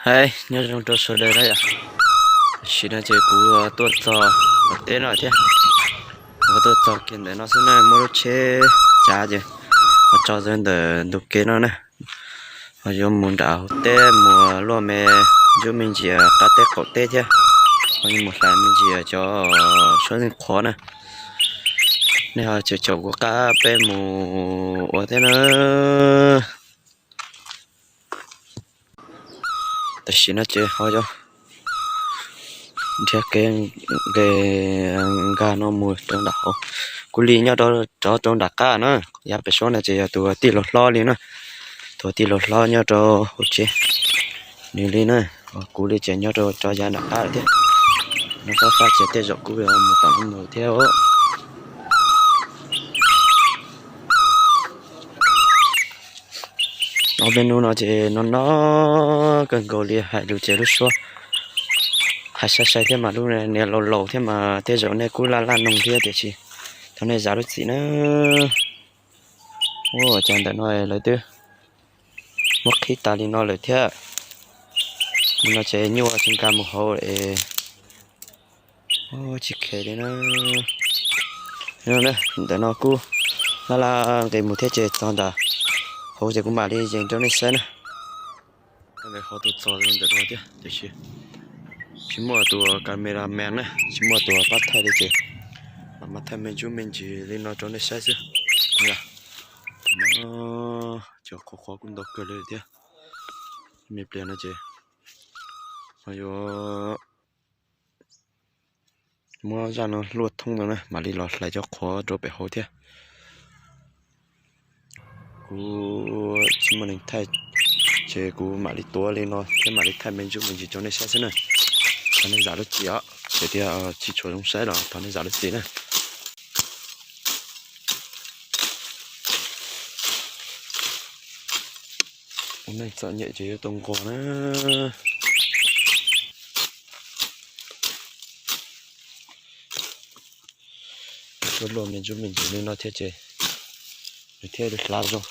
Hais nyob zoo rau sawv daws na yom. Tam sim no ces kuv tuaj txog tom teb no thiab. Kuv tuaj txog kiag ntawm no xwb na, muaj lub tsheb cav ces ho tso zog ntawm ntug kev no na. Ho yuav mus nram hauv teb mus luaj me ntsuj me ntsis qab teb qaum teb thiab. Ho yuav mus hlais me ntsis cov suab zeeg qhuav na. Nej ho caum caum kuv qab peb mus ua teb na. Tam sim no ces ho yuav nrhiav kev nkag no mus rau nram hauv. Kuv li nyob rov rau nram qab na, yav pem suab no ces yog tus tij laug hlob li na, tus tij laug hlob nyob rau hauv tsev nws li na. Kuv li ces nyob rau tso yav nram qab lawm thiab. No fab fab ces tej zaum kuv mus tom no mus thiab. Ob peb hnub no ces no no kawg nkaus li, hais lus ces lub suab hais sai sai thiab mas lub niag laus laus thiab mas tej zaum nej kuj laj laj noog thiab tiam sis thov nej zam lub txim na. Ua cas ntawm no lawv twb muab qhib tas li no lawm thiab. Li no ces nyuaj tsis nkag mus hauv es tsis khev li na. Ntawm no kuj laj laj nqis mus thiab ces txog ntawm hauv ces kuv mam li yees rau nej saib na. Ntawm hauv tuaj txog ntawm no thiab tiam sis tsis muaj tus cameraman na, tsis muaj tus pab thaij li ces mam maj thaij me ntsuj me ntsis li no rau nej saib xwb. Cov qhuav qhuav kuj ntau kawg li thiab. Me pliag no ces ho yuav muab zaj no luaj thoob ntawd na mam li los hlais cov qhuav rau pem hauv thiab. Kuv tsis muaj neeg thaij ces kuv mam li tuav li no thiab mam li thaij me ntsuj me ntsis rau nej saib xwb na. Thov nej zam lub txim os, txawm tias tsis tshua zoo saib los thov nej zam lub txim na. Ua neej txom nyem ces yuav tau nquag na. Tuaj luaj me ntsuj me ntsis li no thiab ces nws thiaj li hlav zoo.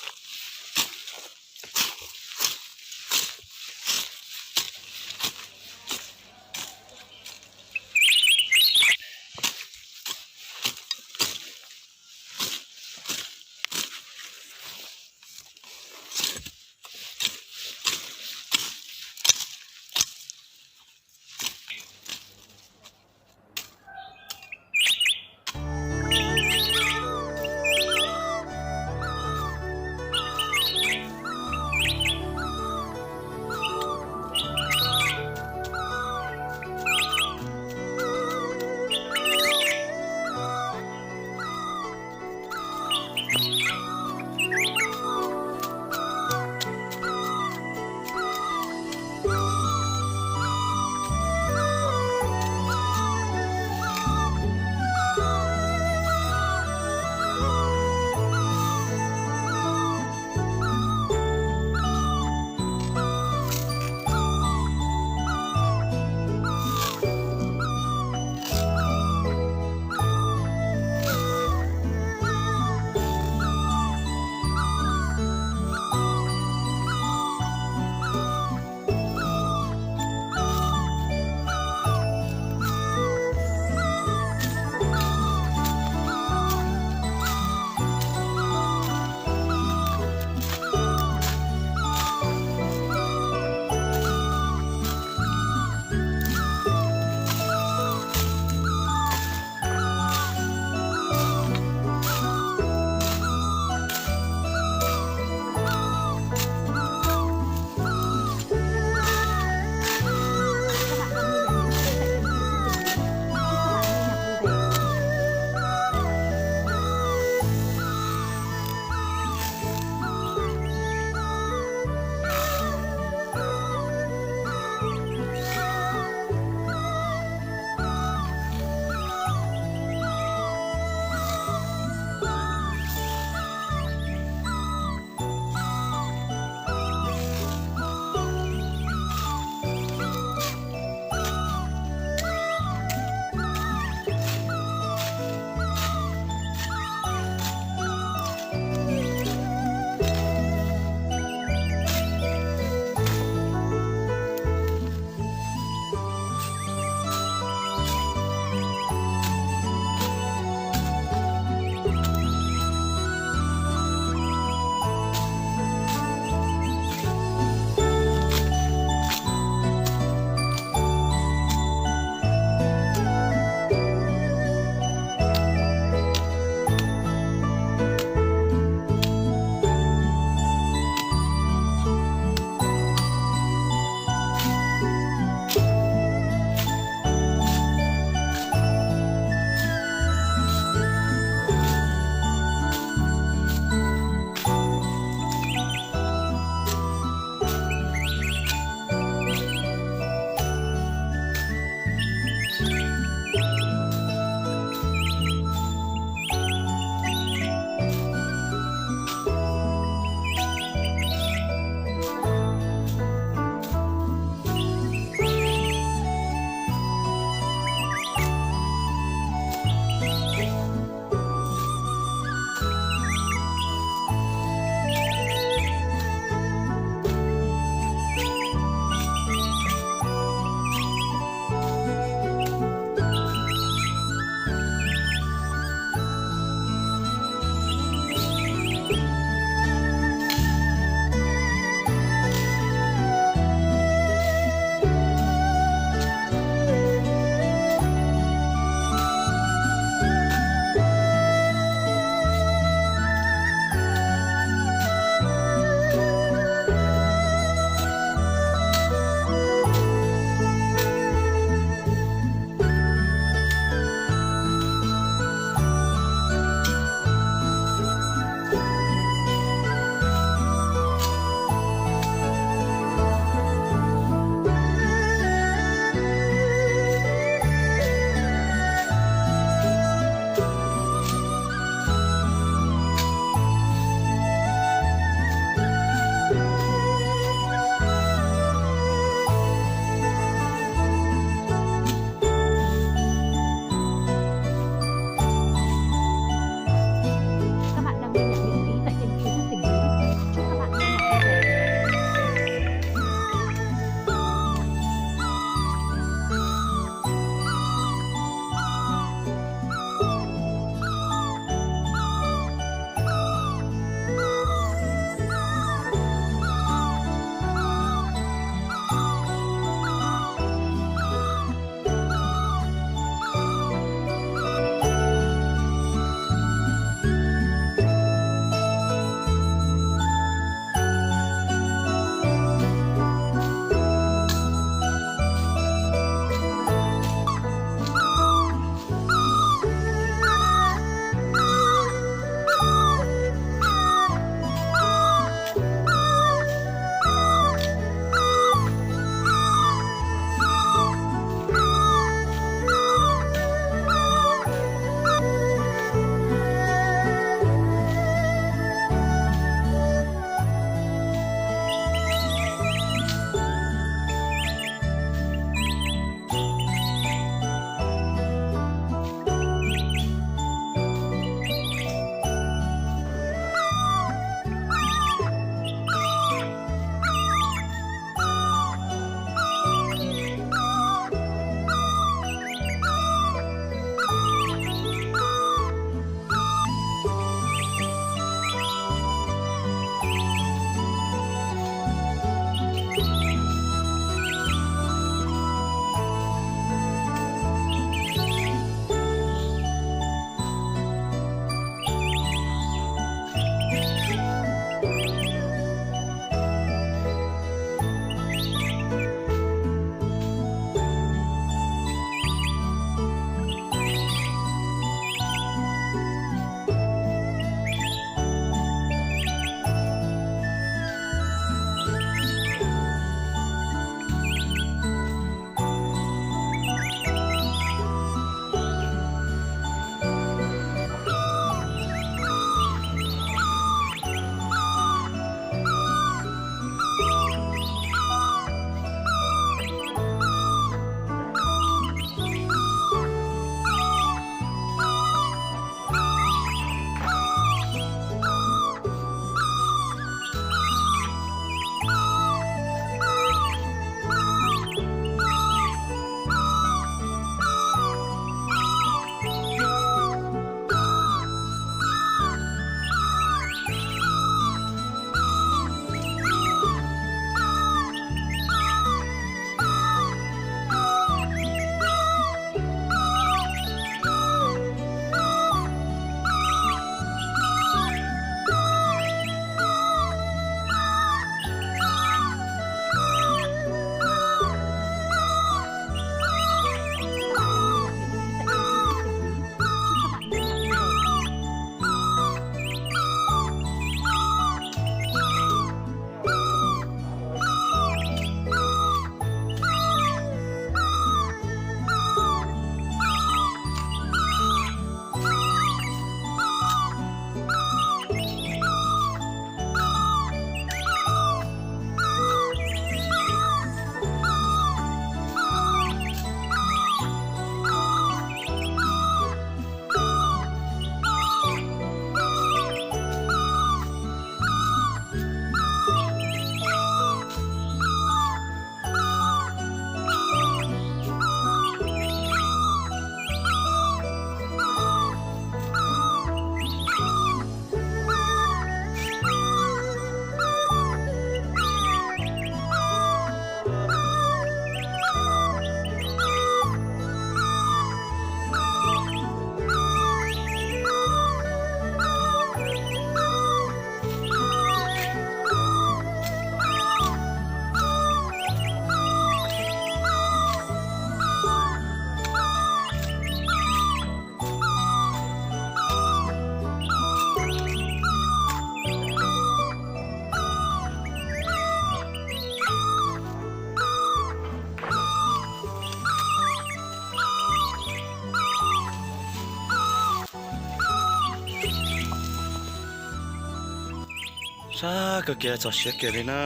Pab kawg kiag txog siab kiag li na.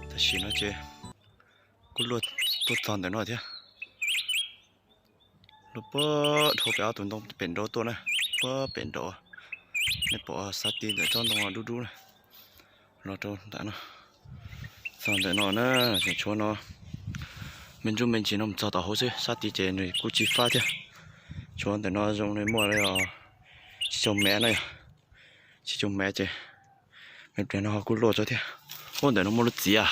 Tam sim no ces kuj luaj tuaj txog ntawm no thiab. Luaj puag dhau pem ob tug ntoo pem nraud tuaj na, puag pem nraud. Nej pom sab tid ntawm tsob ntoo dub dub na, los rau ntawm no. Txog ntawm no na, tshuav no me ntsuj me ntsis no mus txog tom hauv xwb, sab tid ces nws kuj tsis fab thiab. Tshuav ntawm no zoo li muaj li tsib caug mev na yog, tsib caug mev ces me pliag no ho kuj luaj tso thiab. Ub, ntawm no muaj lub txiv a,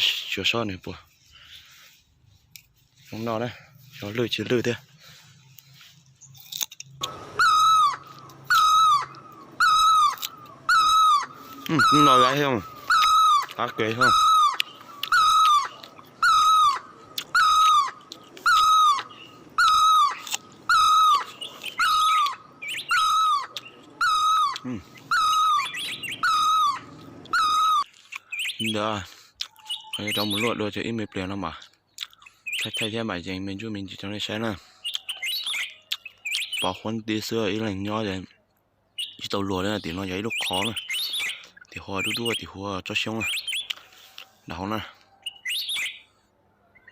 tsuas sob nws puas zoo noj na, xyov lwj tsis lwj thiab. No laiv xyoo, qab kev xyoo. Ntawd, rov mus luaj dua ces ib me pliag no mas thaij thaij thiab mam yees me ntsuj me ntsis rau nej saib na. Pov huab nti xwb, ib leeg nyob ces tsis tau luag li. Tim no yog ib lub qhov na, tim huv dub dub, tim huv tsob xyoob na, nram hauv na,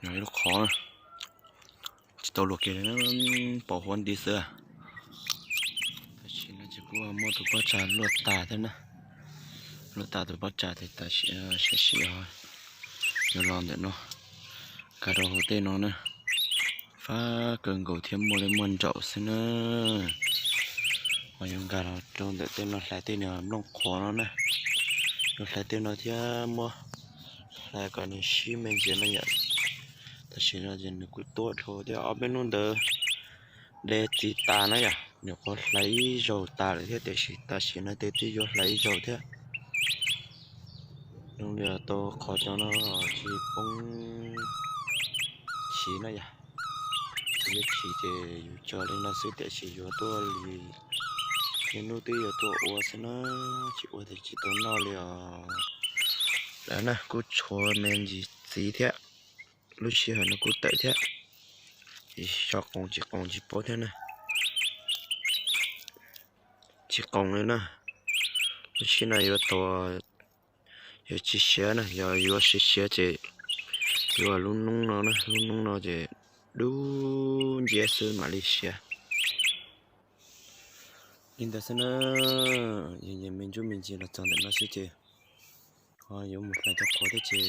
yog ib lub qhov na, tsis tau luag kiag li, pov huab nti xwb. Tam sim no ces kuj muab tus pob tsag luaj tas thiab na, luaj tas tus pob tsag ces tam sim no yuav los ntawm no, nkag rau hauv tej no na. Fab kawg nkaus thiab muaj li muaj nraum xwb na. Mas yuav nkag los rau ntawm tej no hlais tej niag nplooj qhuav no na, yuav hlais tej no thiab muab hlais kom nws sib me ntsis no yom. Tam sim no ces nws kuj tuaj dhau thiab, ob peb hnub ntawd de txiv tas na yom, nyuam qhuav hlais ib zaug tas lawm thiab, tiam sis tam sim no ces twb yuav hlais ib zaug thiab. Zoo li tau qhov cov no tsis poob chiv na yom, tsis yuav chiv ces yus tso li no xwb, tiam sis yuav tuaj li niaj hnub twb yuav tuaj ua xwb na, tsis ua ces tsis tau noj li os. Lawm na, kuj tshuav me ntsis txiv thiab, lub sij hawm no kuj tawm thiab, tsis so qoos tsis qoos tsis paub thiab na. Tsis qoos li na, lub sij no yuav tuag, yuav tsis siav na, yog yuav siav siav ces yuav lub noob no na, lub noob no ces dub nciab xwb mam li siav. Li ntawd xwb na, yog me ntsuj me ntsis los txog ntawm no xwb ces ho yuav mus hlais cov qhuav thiab ces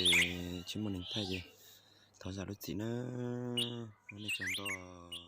tsis muaj neeg thaij ces thov zam lub txim na, ua nej tsaug ntau.